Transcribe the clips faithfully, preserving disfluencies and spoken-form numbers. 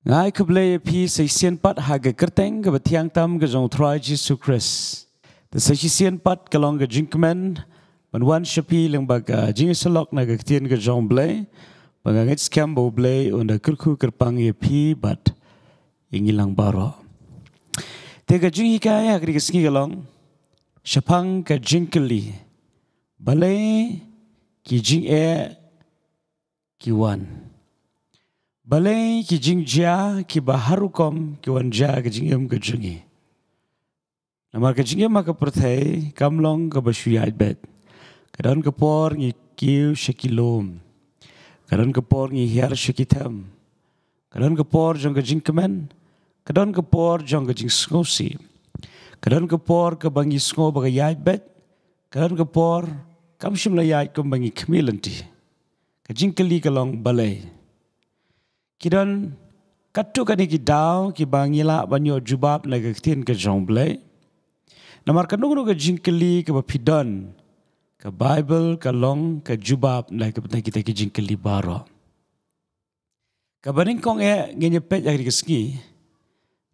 Nga ai khublei ïa phi sa shisien pat ha ka kyrteng kaba thiang tam ka jong u Trai Jisu Khrist. Te sa shisien pat ka long ka jingkmen ban wan sha phi lyngba ka jingïasyllok na ka ktien ka jong u Blei. Ba nga ngeit skhem ba u Blei un da kyrkhu kyrpang ïa phi bad ïa ngi lang baroh. Te ka jinghikai ha kane ka sngi ka long shaphang ka jingkylli. Balei ki jingeh ki wan? Balei ki jingjia kiba har rukom ki wan jia ha ka jingim ka jong ngi? Namar ka jingim ha ka pyrthei kam long kaba shu ïaid beit. Ka don ka por ngi kiew sha ki lum. Ka don ka por ngi hiar sha ki them. Ka don ka por jong ka jingkmen. Ka don ka por jong ka jingsngewsih. Ka don ka por kaba ngi sngew ba ka ïaid beit. Ka don ka por kam shym la ïaid kumba ngi khmih lynti. Ka jingkylli ka long balei. Ki don katto katne ki daw kiba ngi lah ban ïoh jubab na ka ktien ka jong u Blei. Namar kano kano ka jingkylli kaba phi don, ka Baibl ka long ka jubab na ka bynta kita ki jingkylli baroh. Kaba nyngkong eh ngin ïa peit ha kane ka sngi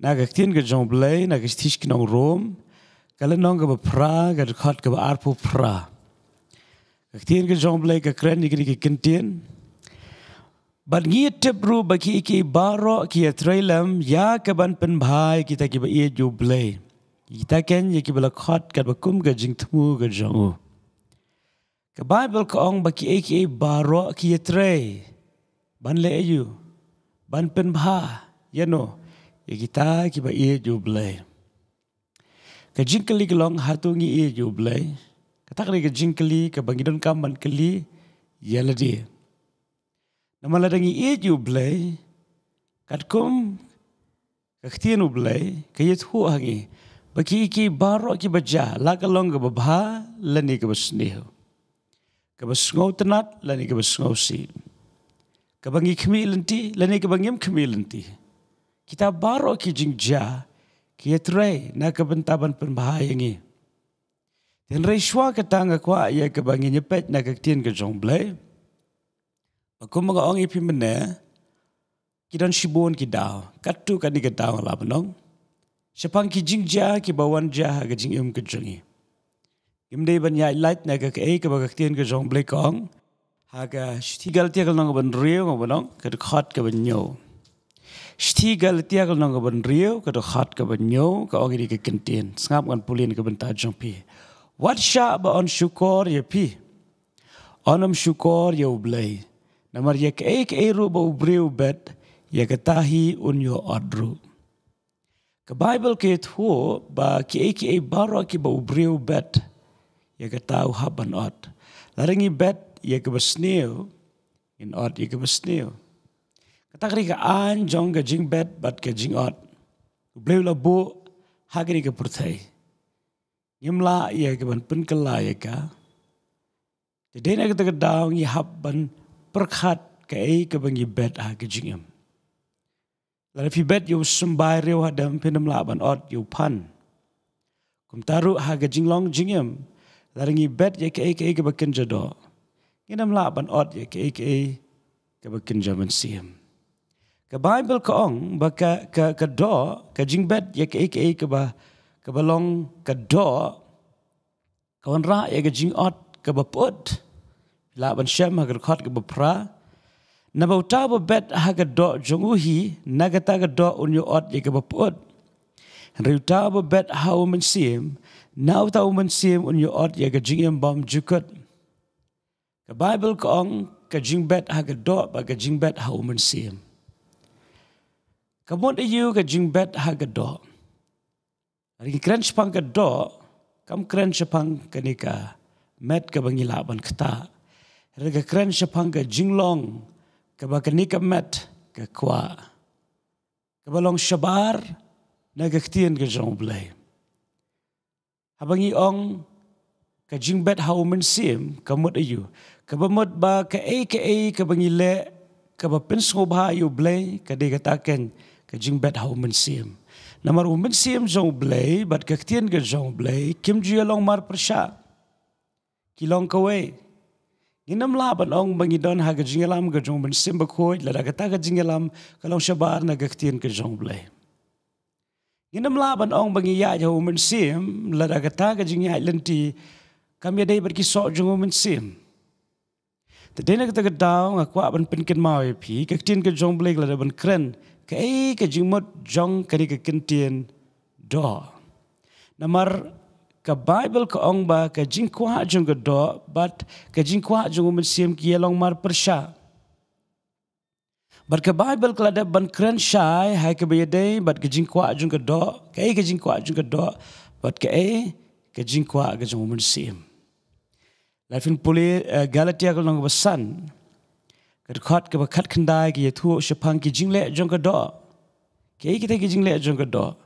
na ka ktien ka jong u Blei na ka shithi sha ki nong Rom, ka lynnong kaba phra, ka dkhot kaba arphew phra. Ka ktien ka jong u Blei ka kren ïa kine ki kyntien. Bad ngi tip ruh ba kiei kiei baroh ki ïatrei lem ïa ka ban pynbha ïa kita kiba ïeit ïa u Blei, kita keiñ ïa kiba la khot katba kum ka jingthmu ka jong u. Ka Baibl ka ong ba kiei kiei baroh ki ïatrei ban leh aïu? Ban pynbha ïano? Ïa kita kiba ïeit ïa u Blei. Ka jingkylli ka long, hato ngi ïeit ïa u Blei? Kata ka dei ka jingkylli kaba ngi donkam ban kylli ïa lade. Namar lada ngi ïeit ïa u Blei, katkum ka ktien u Blei ka ïathuh ha ngi ba kiei kiei baroh kiba jia, la ka long kaba bha lane kaba sniew, kaba sngewtynnat lane kaba sngewsih, kaba ngi khmih lynti lane kaba ngim khmih lynti, kita baroh ki jingjia ki ïatrei na ka bynta ban pynbha ïa ngi. Te hynrei shuwa kata nga kwah ïa kaba ngin ïa peit na ka ktien ka jong u Blei. Ba kumba nga ong ïa phi mynne, ki don shibun ki daw, katto katne ka daw nga lah ban ong, shaphang ki jingjia kiba wan jia ha ka jingim ka jong ngi. Ngim dei ban ïaid lait na ka kaei kaba ka ktien ka jong u Blei ka ong ha ka shithi Galatia ka lynnong kaba hynriew, nga ban ong, ka dkhot kaba hynñiew. Shithi Galatia ka lynnong kaba hynriew, ka dkhot kaba hynñiew, ka ong ïa kine ki kyntien. Sngap ngan pule na ka bynta jong phi. Wat shah ba yn shukor ïa phi, yn ym shukor ïa u Blei. Namar ïa kaei kaei ruh ba u briew u bet, ïa kata hi un ïoh ot ruh. Ka Baibl ka ïathuh ba kiei kiei baroh kiba u briew u bet, ïa kata u hap ban ot. Lada ngi bet ïa kaba sniew, ngin ot ïa kaba sniew. Kata ka dei ka aiñ jong ka jingbet bad ka jingot. U Blei u la buh ha kane ka pyrthei. Ngim lah ïa ka ban pynkylla ïa ka. Te dei na kata ka daw ngi hap ban pyrkhat kaei kaba ngi bet ha ka jingim. Lada phi bet ïa u symbai riewhadem, phin ym lah ban ot ïa u phan. Kumta ruh ha ka jinglong jingim, lada ngi bet ïa kaei kaei kaba kynja doh, ngin ym lah ban ot ïa kaei kaei kaba kynja mynsiem. Ka Baibl ka ong ba ka, ka, ka doh, ka jingbet ïa kaei kaei kaba, kaba long ka doh, ka wanrah ïa ka jingot kaba pyut. Lah ban shem ha ka dkhot kaba phra. Naba uta uba bet ha ka doh jong u hi, na kata ka doh un ïoh ot ïa kaba pyut. Hynrei uta uba bet ha u Mynsiem, na uta u Mynsiem un ïoh ot ïa ka jingim bymjukut. Ka Baibl ka ong ka jingbet ha ka doh bad ka jingbet ha u Mynsiem. Ka mut aïu ka jingbet ha ka doh? Lada ngi kren shaphang ka doh, kam kren shaphang kane ka met kaba ngi lah ban ktah. Hynrei ka kren shaphang ka jinglong kaba kane ka met ka kwah, kaba long shabar na ka ktien ka jong u Blei. Haba ngi ong ka jingbet ha u Mynsiem, ka mut aïu? Kaba mut ba kaei kaei kaba ngi leh kaba pynsngewbha ïa u Blei, ka dei kata keiñ ka jingbet ha u Mynsiem. Namar u Mynsiem jong u Blei bad ka ktien ka jong u Blei kim ju ïalong marpyrshah. Ki long kawei. Ngin ym lah ban ong ba ngi don ha ka jingïalam ka jong u Mynsiem Bakhuid lada kata ka jingïalam ka long shabar na ka ktien ka jong u Blei. Ngin ym lah ban ong ba ngi ïaid ha u Mynsiem lada kata ka jingïaid lynti kam ïadei bad ki soh jong u Mynsiem. Te dei na kata ka daw nga kwah ban pynkynmaw ïa phi, ka ktien ka jong u Blei ka la dep ban kren kaei ka jingmut jong kane ka kyntien doh. Namar ka Baibl ka ong ba ka jingkwah jong ka doh bad ka jingkwah jong u Mynsiem ki ïa long marpyrshah. Bad ka Baibl ka la dep ban kren shai ha kaba ïadei bad ka jingkwah jong ka doh, kaei ka jingkwah jong ka doh bad kaei ka jingkwah ka jong u Mynsiem. Lada phin pule, eh, Galatia ka lynnong kaba san, ka dkhot kaba khatkhyndai ka ïathuh shaphang ki jingleh jong ka doh. Kaei kita ki jingleh jong ka doh?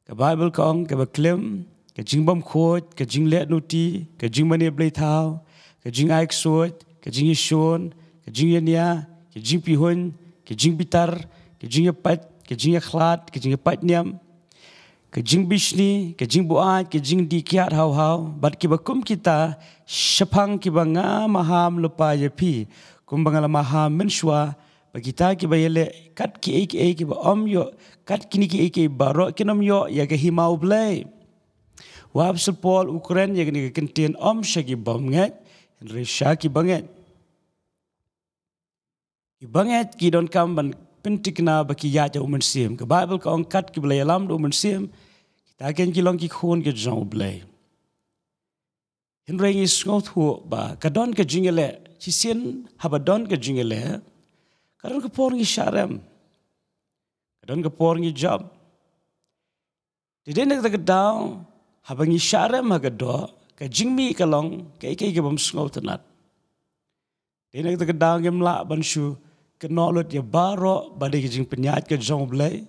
Ka Baibl ka ong, kaba klim, ka jingbymkhuid, ka jingleh nuti, ka jingmane blei thaw, ka jingai ksuid, ka jingïashun, ka jingïania, ka jingpihuiñ, ka jingbitar, ka jingïapait, ka jingïakhlad, ka jingïapait niam, ka jingbishni, ka jingbuaid, ka jingdih kiad haw haw, bad kiba kum kita, shaphang kiba nga maham lypa ïa phi, kumba nga la maham mynshuwa, ba kita kiba ïaleh kat kiei kiei kiba ym ïoh, kat kine kiei kiei baroh kin ym ïoh ïa ka hima u Blei. U Apostol Paul u kren ïa kane ka kyntien ym sha ki bymngeit, hynrei sha ki bangeit. Ki bangeit ki donkam ban pyntikna ba ki ïaid da u Mynsiem. Ka Baibl ka ong kat kiba la ïalam da u Mynsiem, kita kin ki long ki khun ki jong u Blei. Hynrei ngi sngewthuh ba ka don ka jingïaleh, shisien haba don ka jingïaleh, ka don ka por ngi shah rem. Ka don ka por ngi jop. Te dei na kata ka daw, haba ngi shah rem ha ka doh, ka jingmih ka long kaei kaei kabym sngewtynnat. Dei na kata ka daw ngim lah ban shu kynnoh lut ïa baroh ba dei ka jingpynïaid ka jong u Blei.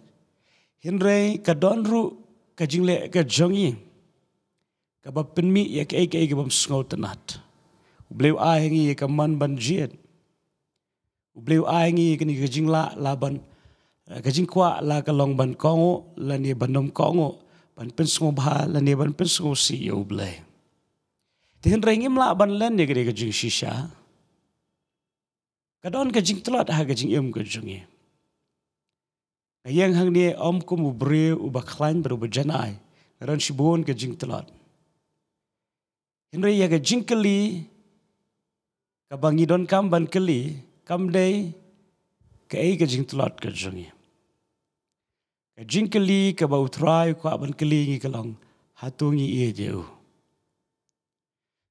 Hynrei ka don ruh ka jingleh ka jong ngi, kaba pynmih ïa kaei kaei kabym sngewtynnat. U Blei u ai ha ngi ïa ka mon ban jied. U Blei u ai ha ngi ïa kane ka jinglah la ban, eh, ka jingkwah la ka long ban kohnguh lane ban ym kohnguh, ban pynsngewbha lane ban pynsngewsih ïa u Blei. Te hynrei ngim lah ban len ïa kane ka jingshisha. Ka don ka jingtlot ha ka jingim ka jong ngi. Nga ïeng hangne ym kum u briew uba khlaiñ bad uba janai. Nga don shibun ka jingtlot. Hynrei ïa ka jingkylli kaba ngi donkam ban kylli kam dei kaei ka jingtlot ka jong ngi. Ka jingkylli kaba u Trai u kwah ban kylli ngi ka long, hato ngi ïeit ïa u?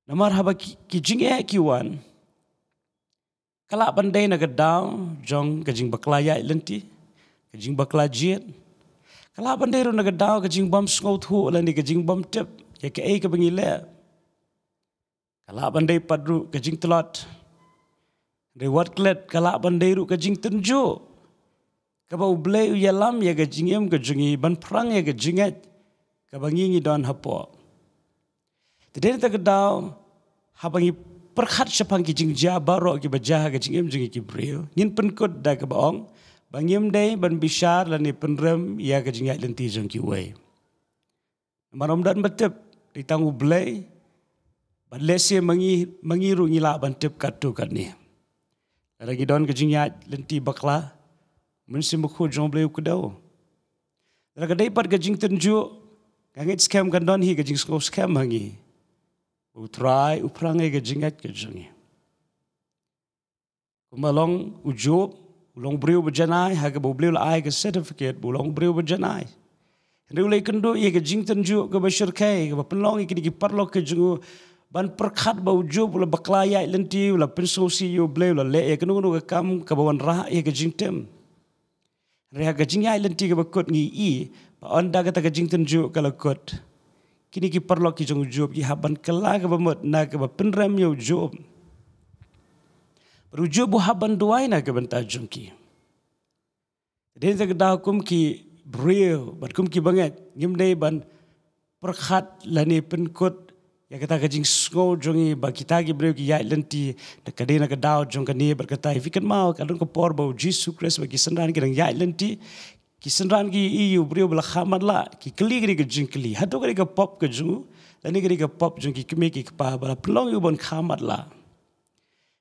Namar haba ki, ki jingeh ki wan, ka lah ban dei na ka daw jong ka jingbakla ïaid lynti, ka jingbakla jied. Ka lah ban dei ruh na ka daw ka jingbym sngewthuh lane ka jingbym tip ïa kaei kaba ngi leh. Ka lah ban dei pat ruh ka jingtlot. Hynrei wat klet ka lah ban dei ruh ka jingtynjuh, kaba u Blei u ïalam ïa ka jingim ka jong ngi ban phrang ïa ka jingngeit kaba ngi ngi don hapoh. Te dei na kata ka daw, haba ngi pyrkhat shaphang ki jingjia baroh kiba jia ha ka jingim jong ngi ki briew, ngin pynkut da kaba ong ba ngim dei ban bishar lane pynrem ïa ka jingïaid lynti jong kiwei. Namar ym don ba tip, dei tang u Blei. Bad lehse ma ngi, ma ngi ruh ngi lah ban tip katto katne. Lada ngi don ka jingïaid lynti bakla, Mynsiem Bakhuid jong u Blei u kdew. Lada ka dei pat ka jingtynjuh, nga ngeit skhem kan don hi ka jingsngew skhem ha ngi. U Trai u phrang ïa ka jingngeit ka jong ngi. Kumba long u Job, u long briew ba janai, ha kaba u Blei u la ai ka certificate ba u long briew ba janai. Hynrei u la ïakynduh ïa ka jingtynjuh kaba shyrkhei, kaba pynlong ïa kine ki paralok ki jong u, ban pyrkhat ba u Job u la bakla ïaid lynti, u la pynsngewsih ïa u Blei, u la leh ïa kano kano ka kam kaba wanrah ïa ka jingtim. Hynrei ha ka jingïaid lynti kaba kut ngi i ba ynda kata ka jingtynjuh ka la kut, kine ki paralok ki jong u Job ki hap ban kylla kaba mut na kaba pynrem ïa u Job. Bad u Job u hap ban duwai na ka bynta jong ki. Dei na kata ka daw kum ki briew bad kum ki bangeit, ngim dei ban pyrkhat lane pynkut ïa kata ka jingsngew jong ngi ba kita ki briew ki ïaid lynti, da ka dei na ka daw jong kane bad kata. Phi kynmaw ka don ka por ba u Jisu Khrist bad ki synran ki dang ïaid lynti, ki synran ki ïohi ïa u briew ba la kha matlah, ki kylli kane ka jingkylli, hato ka dei ka pop ka jong u lane ka dei ka pop jong ki kmie ki kpa ba la pynlong ïa u ban kha matlah?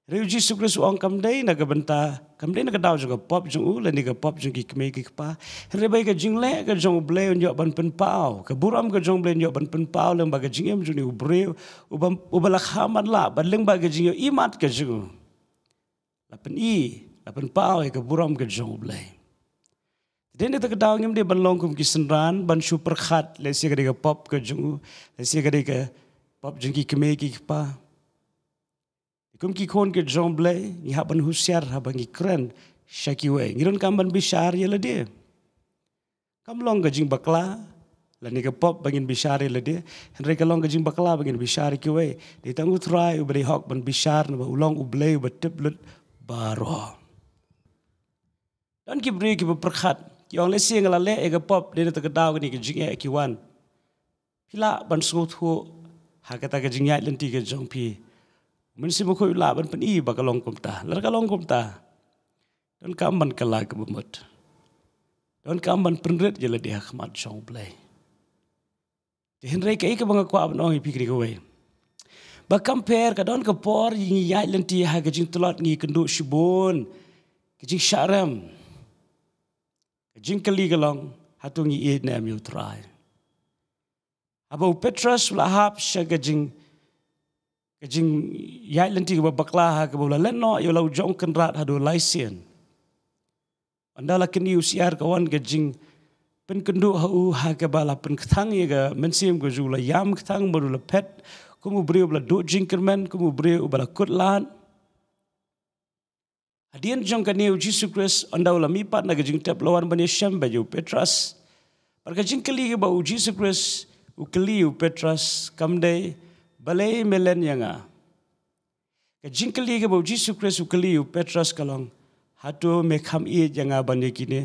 Hynrei u Jisu Khrist u ong kam dei na ka bynta, kam dei na ka daw jong ka pop jong u, lane ka pop jong ki kmie ki kpa. Hynrei ba ka jingleh ka jong u Blei un ïoh ban pynpaw, ka burom ka jong u Blei un ïoh ban pynpaw lyngba ka jingim jong u briew, uba, uba la kha man la, bad lyngba ka jingïohi mat ka jong u. La pyni, la pynpaw ïa ka burom ka jong u Blei. Te dei na kata ka daw ngim dei ban long kum ki synran, ban shu pyrkhat, lehse ka dei ka pop ka jong u, lehse ka dei ka pop jong ki kmie ki kpa. Kum ki khun ki jong u Blei, ngi hap ban husiar haba ngi kren sha kiwei. Ngi donkam ban bishar ïa lade. Kam long ka jingbakla, lane ka pop ba ngin bishar ïa lade. Hynrei ka long ka jingbakla ba ngin bishar ïa kiwei. Dei tang u Trai uba dei hok ban bishar, naba u long u Blei uba tip lut baroh. Don ki briew kiba pyrkhat, ki ong lehse nga la leh ïa ka pop, dei na kata ka daw kane ka jingeh ki wan. Phi lah ban sngewthuh ha kata ka jingïaid lynti ka jong phi. Mynsiem Bakhuid u lah ban pyni ba ka long kumta. Lada ka long kumta, donkam ban kylla kaba mut. Donkam ban pynrit ïa lade ha khmat jong u Blei. Te hynrei kaei kaba nga kwah ban ong ïa phi kane kawei, ba kam pher, ka don ka por ngi ïaid lynti ha ka jingtlot, ngi kynduh shibun ka jingshah rem. Ka jingkylli ka long, hato ngi ïeit ne em ïa u Trai? Haba u Petros u la hap sha ka jing, ka jingïaid lynti kaba bakla, ha kaba u la leit noh ïa u la u jong u kynrad haduh lai sien. Ynda la kyndiaw syiar ka wan ka jingpynkynduh ha u, ha kaba la pynkthang ïa ka mynsiem ka jong u, la ïam kthang bad u la phet kum u briew uba la duh jingkyrmen, kum u briew uba la kut lad. Hadien jong kane u Jisu Khrist, ynda u la mihpat na ka jingtep, la wan ban ïashem bad ïa u Petros. Bad ka jingkylli kaba u Jisu Khrist u kylli ïa u Petros kam dei, balei me len ïa nga? Ka jingkylli kaba u Jisu Khrist u kylli ïa u Petros ka long, hato me kham ïeit ïa nga ban ïa kine?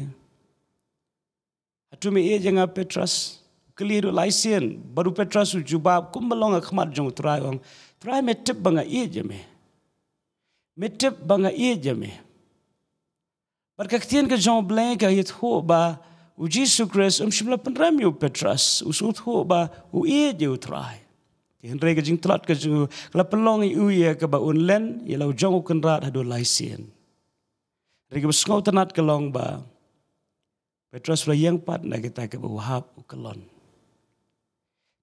Hato me ïeit ïa nga Petros? U kylli haduh lai sien, bad u Petros u jubab kumba long ha khmat jong u Trai, u ong, Trai, me tip ba nga ïeit ïa me. Me tip ba nga ïeit ïa me. Bad ka ktien ka jong u Blei ka ïathuh ba u Jisu Khrist um shym la pynrem ïa u Petros, u sngewthuh ba u ïeit ïa u Trai. Te hynrei ka jingtlot ka jong u ka la pynlong ïa u ïa kaba un len ïa la u jong u kynrad haduh lai sien. Hynrei kaba sngewtynnat ka long ba Petros u la ïeng pat na kita kiba u hap u kyllon.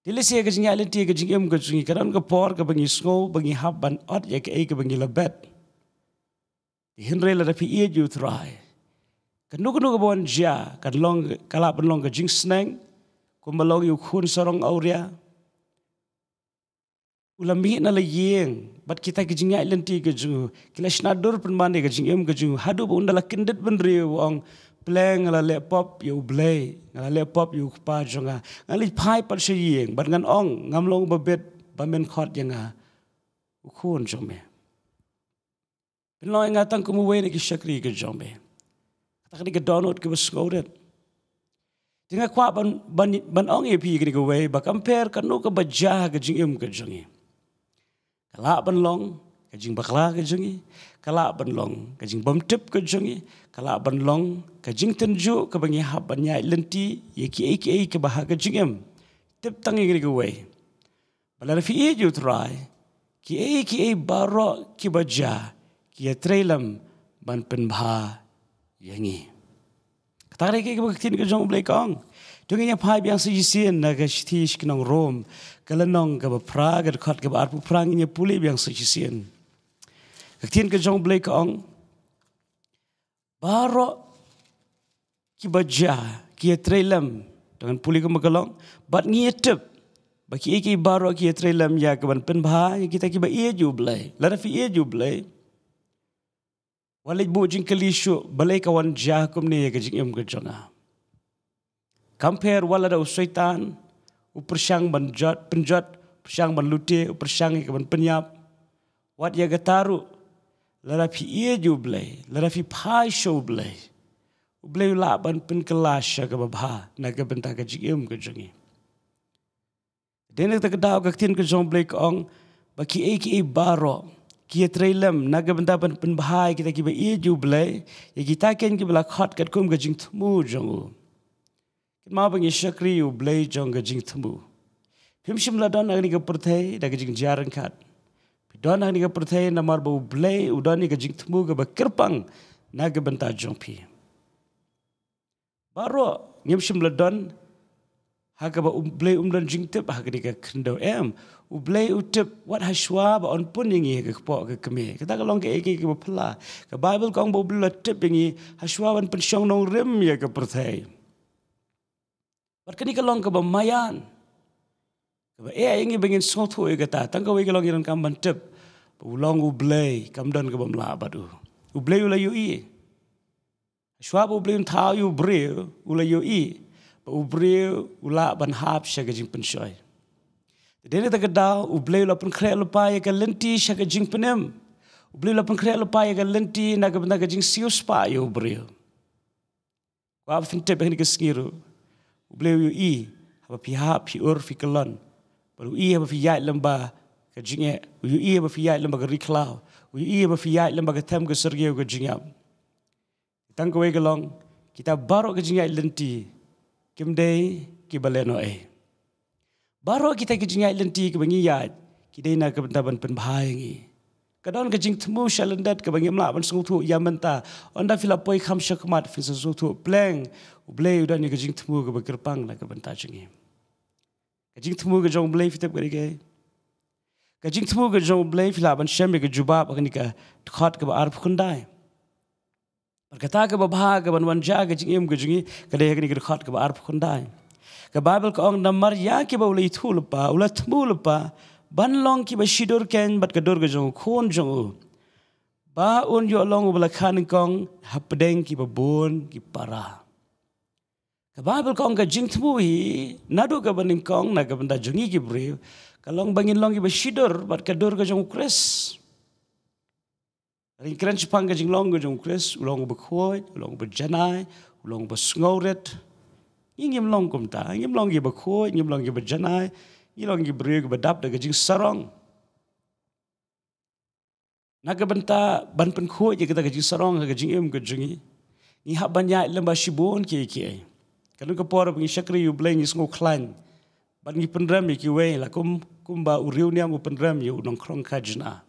Te lehse ka jingïaid lynti ka jingim ka jong ngi ka don ka por kaba ngi sngew ba ngi hap ban ot ïa kaei kaba ngi la bet. Te hynrei lada phi ïeit ïa u Trai, kano kano kaba wan jia, kan long, ka lah ban long ka jingsneng, kumba long ïa u khun sarong awria. U la mih na la ïing, bad kita ki jingïaid lynti ka jong u ki la shna dur pynban ïa ka jingim ka jong u, haduh ba ynda la kyndit bynriew u ong, Blei, nga la leh pop ïa u Blei, nga la leh pop ïa u Kpa jong nga. Ngan leit phai pat sha ïing, bad ngan ong, ngam long uba bit ba men khot ïa nga u khun jong me. Pynlong ïa nga tang kum uwei na ki shakri ka jong me. Kata ka dei ka dohnud kaba sngewrit. Te nga kwah ban, ban, ban ong ïa phi kane kawei, ba kam pher kano kaba jia ha ka jingim ka jong ngi, ka lah ban long ka jingbakla ka jong ngi, ka lah ban long ka jingbymtip ka jong ngi, ka lah ban long ka jingtynjuh kaba ngi hap ban ïaid lynti ïa kiei kiei kiba ha ka jingim. Tip tang ïa kane kawei, ba lada phi ïeit ïa u Trai, kiei kiei baroh kiba jia ki ïatrei lem ban pynbha ïa ngi. Kata ka dei kaei kaba ka ktien ka jong u Blei ka ong. To ngin ïa phai biang sa shisien na ka shithi sha ki nong Rom, ka lynnong kaba phra, ka dkhot kaba arphew phra, ngin ïa pule biang sa shisien. Ka ktien ka jong u Blei ka ong, baroh kiba jia ki ïatrei lem, to ngan pule kumba ka long, bad ngi ïatip ba kiei kiei baroh ki ïatrei lem ïa kaban pynbha ïa kita kiba ïeit ïa u Blei. Lada phi ïeit ïa u Blei, wat leit buh jingkylli shuh, balei ka wan jia kumne ïa ka jingim ka jong nga? Kam pher wat lada u Soitan u pyrshang ban jot, pynjot, pyrshang ban lute, u pyrshang ïa kaban pynïap. Wat ïa kata ruh, lada phi ïeit ïa u Blei, lada phi phai sha u Blei, u Blei u lah ban pynkylla sha kaba bha na ka bynta ka jingim ka jong ngi. Dei na kata ka daw ka ktien ka jong u Blei ka ong, ba kiei kiei baroh ki ïatrei lem na ka bynta ban pynbha ïa kita kiba ïeit ïa u Blei, ïa kita kein kiba la khot katkum ka jingthmu jong u. Kynmaw ba ngi shakri ïa u Blei jong ka jingthmu. Phim shym la don ha kane ka pyrthei da ka jingjia ryngkat. Don ha kane ka pyrthei namar ba U Blei u don ïa ka jingthmu kaba kyrpang na ka bynta jong phi. Baroh ngim shym la don ha kaba U Blei um don jingtip ha kane ka khyndew, em. U Blei u tip wat hashwa ba un pun ïa ngi ha ka kpoh ka kmie. Kata ka long kaei kaei kaba phylla. Ka Baibl ka ong ba U Blei u la tip ïa ngi hashwa ban pynshong nongrim ïa ka pyrthei. Bad kane ka long kaba maïan, kaba eh ïa ngi ba ngin sngewthuh ïa kata. Tang kawei ka long ngi donkam ban tip ba u long U Blei, kam don kaba mlah bad u. U Blei u la ïohi. Shuwa ba U Blei un thaw ïa u briew, u la ïohi ba u briew u lah ban hap sha ka jingpynshoi. Te dei na kata ka daw U Blei u la pynkhreh lypa ïa ka lynti sha ka jingpynim. U Blei u la pynkhreh lypa ïa ka lynti na ka bynta ka jingsiewspah ïa u briew. Kwah ba phin tip ha kane ka sngi ruh, U Blei u ïohi haba phi hap, phi ur, phi kyllon. Bad u ïohi haba phi ïaid lem bad ka jingeh. U ïohi haba phi ïaid lem bad ka ri khlaw. U ïohi haba phi ïaid lem bad ka them ka syrngiew, ka jingïap. Tang kawei ka long, kita baroh ki jingïaid lynti kim dei kiba lehnohei. Baroh kita ki jingïaid lynti kiba ngi ïaid, ki dei na ka bynta ban pynbha ïa ngi. Ka don ka jingthmu sha lyndet kaba ngim lah ban sngewthuh ïa mynta. Ynda phi la poi kham shakhmat phin sa sngewthuh pleng, U Blei u don ïa ka jingthmu kaba kyrpang na ka bynta jong ngi. Ka jingthmu ka jong U Blei, phi tip ka dei kaei? Ka jingthmu ka jong U Blei phi lah ban shem ïa ka jubab ha kane ka dkhot kaba arphew khyndai. Bad kata kaba bha kaban wan jia ka jingim ka jong ngi ka dei ha kane ka dkhot kaba arphew khyndai. Ka Baibl ka ong, namar ïa kiba u la ithuh lypa, u la thmu lypa ban long kiba shidur keiñ bad ka dur ka jong u Khun jong u, ba un ïoh long uba la kha nyngkong hapdeng kiba bun ki para. Ka Baibl ka ong ka jingthmu hi naduh kaba nyngkong na ka bynta jong ngi ki briew ka long ba ngin long kiba shidur bad ka dur ka jong u Khrist. Lada ngi kren shaphang ka jinglong ka jong u Khrist, u long uba khuid, u long uba janai, u long uba sngewrit. Ngi ngim long kumta, ngim long kiba khuid, ngim long kiba janai, ngi long ki briew kiba dap da ka jingsarong. Na ka bynta ban pynkhuid ïa kata ka jingsarong ha ka jingim ka jong ngi, ngi hap ban ïaid lem bad shibun kiei kiei. Ka don ka por ba ngi shakri ïa U Blei ngi sngew khlaiñ bad ngi pynrem ïa kiwei, la kum, kumba u riewniam u pynrem ïa u nongkhrong khajna.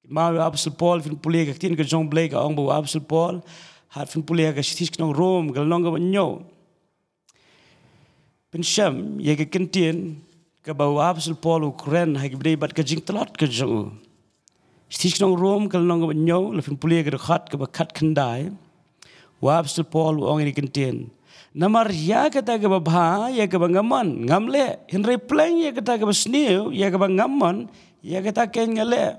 Kynmaw ïa u Apostol Paul, phin pule ka ktien ka jong U Blei ka ong ba u Apostol Paul, haba phin pule ha ka shithi sha ki nong Rom ka lynnong kaba hynñiew, pynshem ïa ka ktien kaba u Apostol Paul u kren ha kiba ïadei bad ka jingtlot ka jong u. Shithi sha ki nong Rom ka lynnong kaba hynñiew, lada phin pule ka dkhot kaba khatkhyndai, u Apostol Paul u ong ïa kane ka ktien: Namar ïa kata kaba bha ïa kaba nga mon ngam leh, hynrei pleng ïa kata kaba sniew ïa kaba ngam mon, ïa kata keiñ nga leh.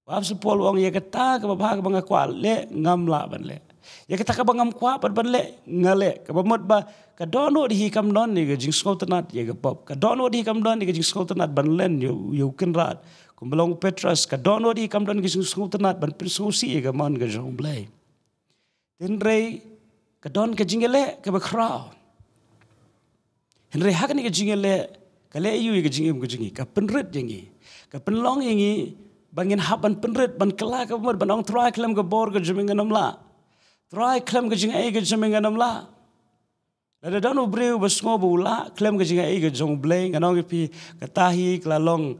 U Apostol Paul u ong, ïa kata kaba bha kaba nga kwah leh ngam lah ban leh. Ïa kata kaba ngam kwah pat ban leh nga leh. Kaba mut ba ka dohnud hi kam don ïa ka jingsngewtynnat ïa ka pop. Ka dohnud hi kam don ïa ka jingsngewtynnat ban len ïa u, ïa u Kynrad. Kumba long u Petros, ka dohnud hi kam don ïa ka jingsngewtynnat ban pynsngewsih ïa ka mon ka jong U Blei. Hynrei ka don ka jingïaleh kaba khraw. Hynrei ha kane ka jingïaleh ka leh aïu ïa ka jingim ka jong ngi? Ka pynrit ïa ngi. Ka pynlong ïa ngi ba ngin hap ban pynrit, ban kylla, kaba mut ban ong, Trai, khlem ka bor ka jong me ngan ym lah. Trai, khlem ka jingai ka jong me ngan ym lah. Lada don u briew ba sngew ba u lah khlem ka jingai ka jong U Blei, ngan ong ïa phi, kata hi ka la long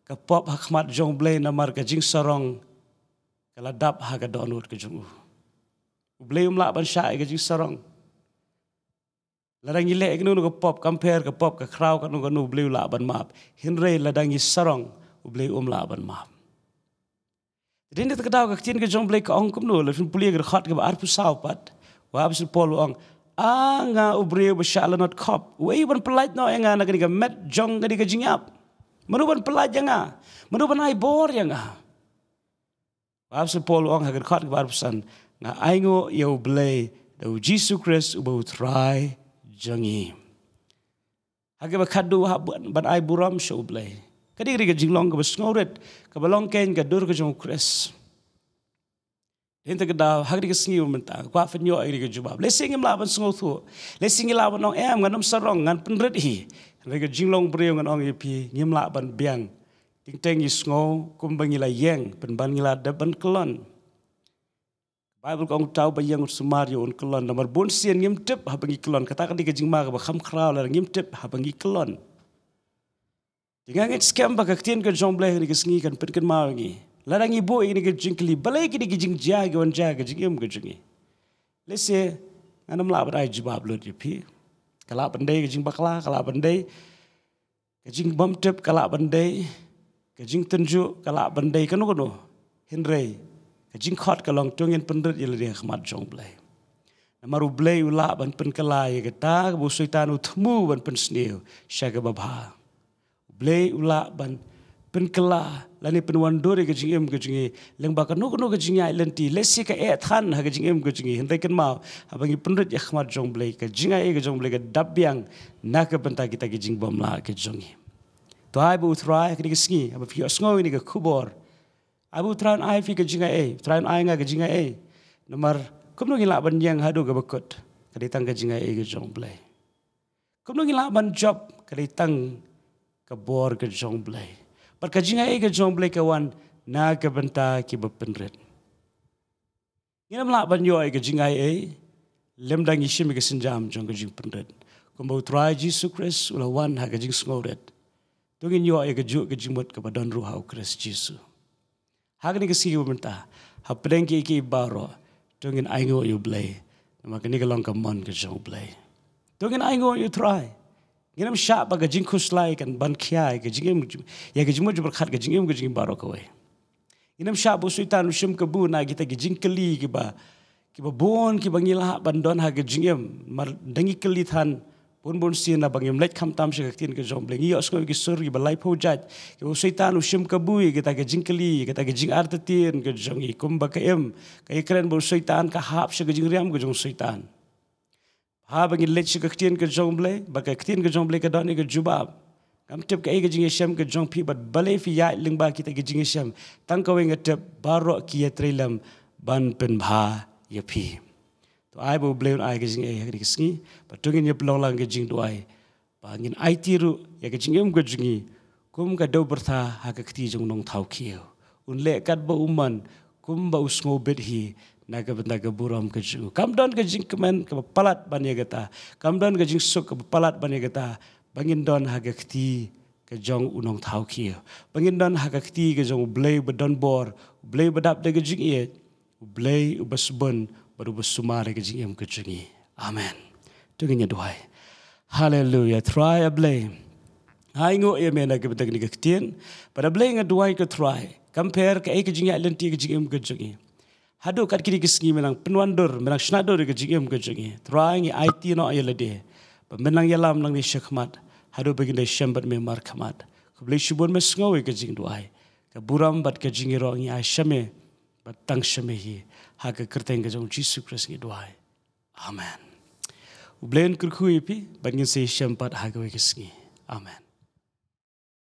ka pop ha khmat jong U Blei, namar ka jingsarong ka la dap ha ka dohnud ka jong u. U Blei um lah ban shah ïa ka jingsarong. Lada ngi leh kano kano ka pop, kam pher ka pop, ka khraw kano kano, U Blei u lah ban map. Hynrei lada ngi sarong, U Blei um lah ban map. Te dei na kata ka daw ka ktien ka jong U Blei ka ong kumno, lada phin pule ka dkhot kaba arphew saw pat, u Apostol Paul u ong, A nga u briew ba shah lanot khop, uei u ban pyllait noh ïa nga na kane ka met jong kane ka jingïap? Mano ban pyllait ïa nga? Mano ban ai bor ïa nga? U Apostol Paul u ong ha ka dkhot kaba arphew san, nga ainguh ïa U Blei da U Jisu Khrist uba U Trai jong ngi. Ha kaba khatduh, hap ban, ban ai burom sha U Blei. Ka dei, ka dei ka jinglong kaba sngewrit, kaba long keiñ ka dur ka jong U Khrist. Te hynta ka daw, ha kane ka sngi mynta, kwah phin ïoh ïa kane ka jubab. Lehse ngim lah ban sngewthuh. Lehse ngi lah ban ong, em, ngan ym sarong, ngan pynrit hi. Hynrei ka jinglong briew ngan ong ïa phi, ngim lah ban biang. Teng teng ngi sngew kumba ngi la ïeng, pynban ngi la dep ban kyllon. Baibl ka ong, uta uba ïeng u sumar ïa u un kyllon. Namar bun sien ngim tip haba ngi kyllon. Kata ka dei ka jingma kaba kham khraw lada ngim tip haba ngi kyllon. Te nga ngeit skhem ba ka ktien ka jong U Blei ha kane ka sngi kan pynkynmaw ïa ngi. Lada ngi buh ïa kane ka jingkylli, balei kine ki jingjia ki wan jia ha ka jingim ka jong ngi? Lehse ngan ym lah ban ai jubab lut ïa phi. Ka lah ban dei ka jingbakla, ka lah ban dei ka jingbymtip, ka lah ban dei ka jingtynjuh, ka lah ban dei kano kano. Hynrei ka jingkhot ka long, to ngin pynrit ïa lade ha khmat jong U Blei. Namar U Blei u lah ban pynkylla ïa kata kaba u Soitan u thmu ban pynsniew sha kaba bha. U Blei u lah ban pynkylla lane pynwandur ïa ka jingim ka jong ngi lyngba kano kano ka jingïaid lynti. Lehse ka eh than ha ka jingim ka jong ngi, hynrei kynmaw, haba ngi pynrit ïa khmat jong U Blei, ka jingaiei ka jong U Blei ka dap biang na ka bynta kita ki jingbymlah ka jong ngi. To ai ba U Trai ha kane ka sngi, haba phi ïohsngew ïa kane ka khubor, ai ba U Trai un ai phi ka jingaiei, U Trai un ai nga ka jingaiei. Namar kumno ngin lah ban ïeng haduh kaba kut? Ka dei tang ka jingaiei ka jong U Blei. Kumno ngin lah ban jop? Ka dei tang ka bor ka jong U Blei. Bad ka jingaiei ka jong U Blei ka wan na ka bynta kiba pynrit. Ngin ym lah ban ïoh ïa ka jingaiei lymda ngi shim ïa ka sienjam jong ka jingpynrit. Kumba U Trai Jisu Khrist u la wan ha ka jingsngewrit, to ngin ïoh ïa kajuh ka jingmut kaba don ruh ha U Khrist Jisu. Ha kane ka sngi kaba mynta, hapdeng kiei kiei baroh, to ngin ainguh ïa U Blei. Namar kane ka long ka mon ka jong U Blei. To ngin ainguh ïa U Trai. Ngin ym shah ba ka jingkhuslai kan ban khia ïa ka jingim, ïa ka jingmut jingpyrkhat ka jingim ka jong ngi baroh kawei. Ngin ym shah ba u Soitan u shim kabu na kita ki jingkylli kiba, kiba bun kiba ngi lah ban don ha ka jingim. Namar da ngi kylli than bun bun sien, naba ngim leit khamtam sha ka ktien ka jong U Blei, ngi ïohsngew ïa ki sur kiba laiphew jait kiba u Soitan u shim kabu ïa kita ki jingkylli, ïa kita ki jingartatien ka jong ngi. Kumba ka im, ka ïakren ba u Soitan ka hap sha ka jingriam ka jong u Soitan. Haba ngin leit sha ka ktien ka jong U Blei, bad ka ktien ka jong U Blei ka don ïa ka jubab. Ngam tip kaei ka jingïashem ka jong phi, bad balei phi ïaid lyngba kita ki jingïashem. Tang kawei nga tip, baroh ki ïatrei lem ban pynbha ïa phi. To ai ba U Blei un ai ka jingaiei ha kane ka sngi, bad to ngin ïa pynlong lang ka jingduwai. Ba ngin aiti ruh ïa ka jingim ka jong ngi kum ka dewbyrtha ha ka kti jong u nongthaw khiew. Un leh katba u mon, kumba u sngewbit hi, na ka bynta ka burom ka jong u. Kam don ka jingkmen kaba palat ban ïa kata. Kam don ka jingsuk kaba palat ban ïa kata. Ba ngin don ha ka kti ka jong u nongthaw khiew. Ba ngin don ha ka kti ka jong U Blei uba don bor, U Blei uba dap da ka jingïeit, U Blei uba sbun bad uba sumar ïa ka jingim ka jong ngi. Amen. To ngin ïa duwai. Haleluya. Trai A Blei, nga ainguh ïa me na ka bynta kane ka ktien. Bad A Blei, nga duwai ko Trai, kam pher kaei ka jingïaid lynti ka jingim ka jong ngi, haduh kat kine ki sngi me nang pynwandur, me nang shna dur ïa ka jingim ka jong ngi. Trai, ngi aiti noh ïa lade ba me nang ïalam nangne shakhmat, haduh ba ngin da shem bad me markhmat. Khublei shibun, me sngew ïa ka jingduwai. Ka burom bad ka jingïaroh ngi ai sha me, bad tang sha me hi. Ha ka kyrteng ka jong U Jisu Khrist ngi duwai. Amen. U Blei un kyrkhu ïa phi, bad ngin sa ïashem pat ha kawei ka sngi. Amen.